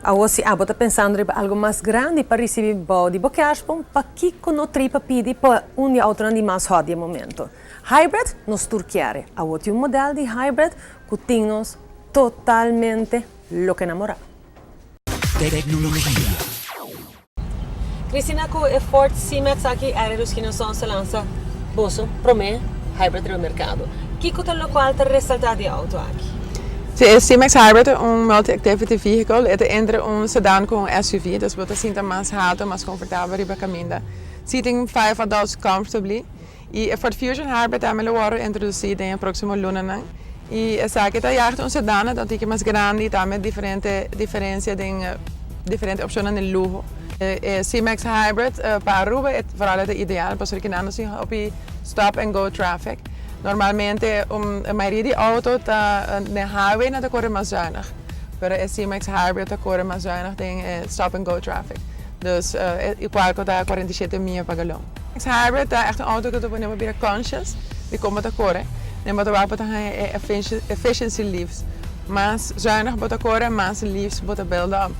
Awor si abo ta pensando riba algo mas grandi pa ricibi bou di bo kerstboom, pakico no tripa pidi pa un di autonan di mas hot di e momento? Hybrid nos tur kier. Awor tin un model di hybrid cu tin nos totalmente loke namora. Tecnologia. Cristina, cu e Ford C-Max aki R Rusquinason a lansa boso prome hybrid riba mercado. Kico ta locual ta resalta di e auto aki? Si, e C-Max Hybrid ta un multi-activity vehicle. E ta entre un sedan cu un SUV, dus bo ta sinta mas halto, mas comfortabel riba caminda. Seating five adults comfortably. Y e Ford Fusion Hybrid tambe lo wordo introduci den e proximo lunanan. Y esaki ta ya un sedan, ta un tiki mas grandi, tambe diferente diferencia den diferente opcionnan di luho. E C-Max Hybrid pa Aruba e vooral ta ideal pasobra kinan nos tin hopi stop and go traffic. Normalmente e mayoria di auto ta den highway nan ta core mas zuinig, pero e C-Max Hybrid ta core mas zuinig den e stop and go traffic. Dus igual cu ta 47 mia pa galon. Hybrid ta echt un auto cu ta pone bo bira conscious di con bo ta core. Den bo ta wak bo ta haya e efficiency leaves. Mas zuinig bo ta core, mas leaves bo ta build up.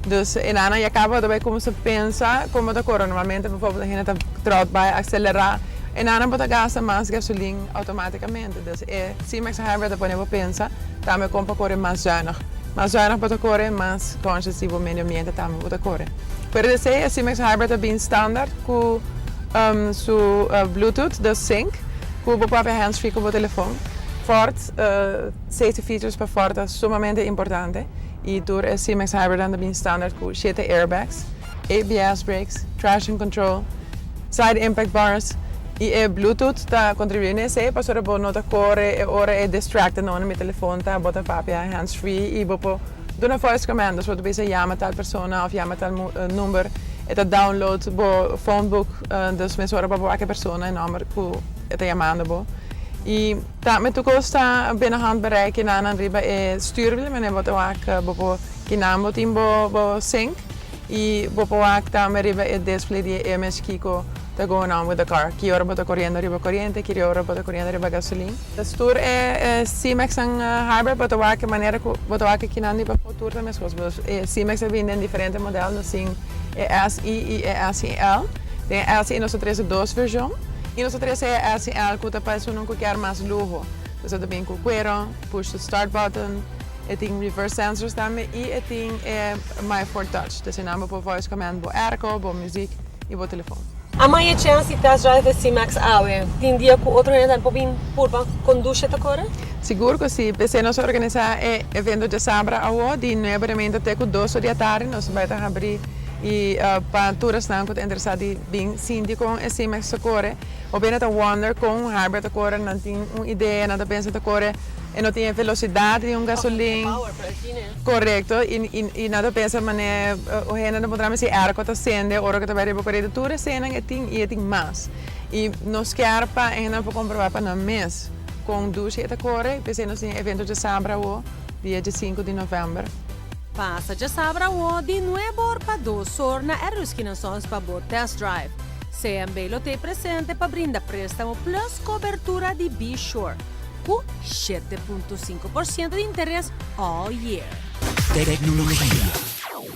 Dus einan ya caba bo ta bay cuminsa pensa con bo ta core. Normalmente bijvoorbeeld hende ta trot bay acelera. Einan bo ta gasta mas gasolin automaticamente. Dus e C-Max Hybrid ta pone bo pensa tambe con pa core mas zuinig. Mas zuinig bo ta core, mas conscious di bo medio ambiente tambe bo ta core. Pero di esey e C-Max Hybrid ta bin standaard cu su Bluetooth, dus sync, cu bo por papia hands-free cu bo telefon. Ford, safety features pa Ford ta sumamente importante y tur e C-Max Hybrid ta bin standaard cu shete airbags, ABS brakes, traction control, side impact bars y e Bluetooth ta contribui na esey pasobra bo no ta core e ora e distracted no mi telefon ta bo ta papia hands-free y bo por duna voice command, dus bo ta bisa yama tal persona of yama tal number, e ta download bo phone book, dus mesora bo por wak e persona e nomber cu e ta yamando bo. Y tambe tur cos ta binnen handbereik kinan riba e stuurwiel, manera bo ta wak bo por kinan bo tin bo sync y bo por wak tambe riba e display di e image kico ta going on with the car, ki ora bo ta coriendo riba coriente, ki ora bo ta coriendo riba gasolin. Dus tur e C-Max nan hybrid bo ta wak e manera cu bo ta wak kinan riba tur ta mescos. E C-Max a bini den diferente model, nos tin e S, I y e S y L. Den e S I nos ta trece dos version y nos ta trece e S y L cu ta pa esunnan cu kier mas luho. Dus e ta bin cu cuero, push to start button, e tin reverse sensors tambe y e tin e My Ford Touch. Dus einan bo por voice command bo airco, bo muziek y bo telefon. A haya chance di test drive e C-Max awe. Tin dia cu otro hende por bin purba conduci ta core? Sigur cu si. P'esey nos a organisa e evento diasabra awo di 9 di mainta te cu 2 di atardi. Nos bay ta habri y pa tur esnan cu ta interesa di bin sinti con e C-Max ta core. Of hende ta wonder con hybrid ta core, nan tin un idea, nan ta pensa ta core e no tin e velocidad di un gasolin. Corecto, y nan ta pensa mane o hende ta puntra mi si airco ta cende ora cu ta bay riba coreda. Tur eseynan e tin y e tin mas. Y nos kier pa e hende por comproba pa nan mes con dushi e ta core. P'esey nos tin evento diasabra awo, dia 5 di november. Pasa diasabra awo di 9 or pa 2 or na Eruskin Sons pa bo test drive. CMB lo t'ey presente pa brinda prestamo plus cobertura di B-Sure cu 7.5% di interes all year. Tecnologia.